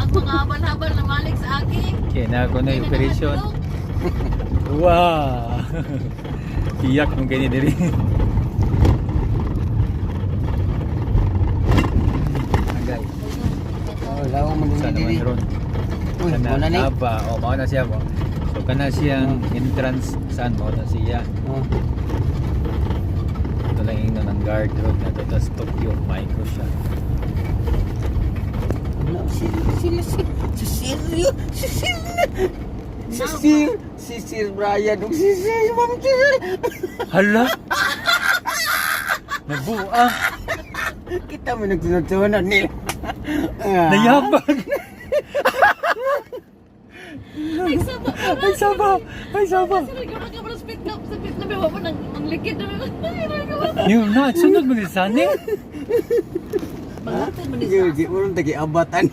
Ang mga habal-habal na malik sa aki. Okay, na ako na Hindi na operation. nakadlok. Wow! Iyak mong ganyan diri. Agay. Oh, lawang man Sa diri. naman ron. Uy, Kana mao na ni. aba, o mao na siya mo. So kana siyang entrance saan mao na siya. Oh. Ito lang ingnon ang guard road na to, tas Tokyo micro siya. Ano, sila sila si si Sir si Sir si Sir si Sir Brian ug si Sir Ma'am Sir. Hala. Nabuang. Kita mo nagsunod-sunod nila. Ah. Nayabag. Ay, saba. Ay saba. Ay saba. Sila ka ka speed up sa pit na biwa mo nang ang likid na biwa. Yun na, sunod mo ni Sani. Bangatod man ni Di mo rin tagi abatan.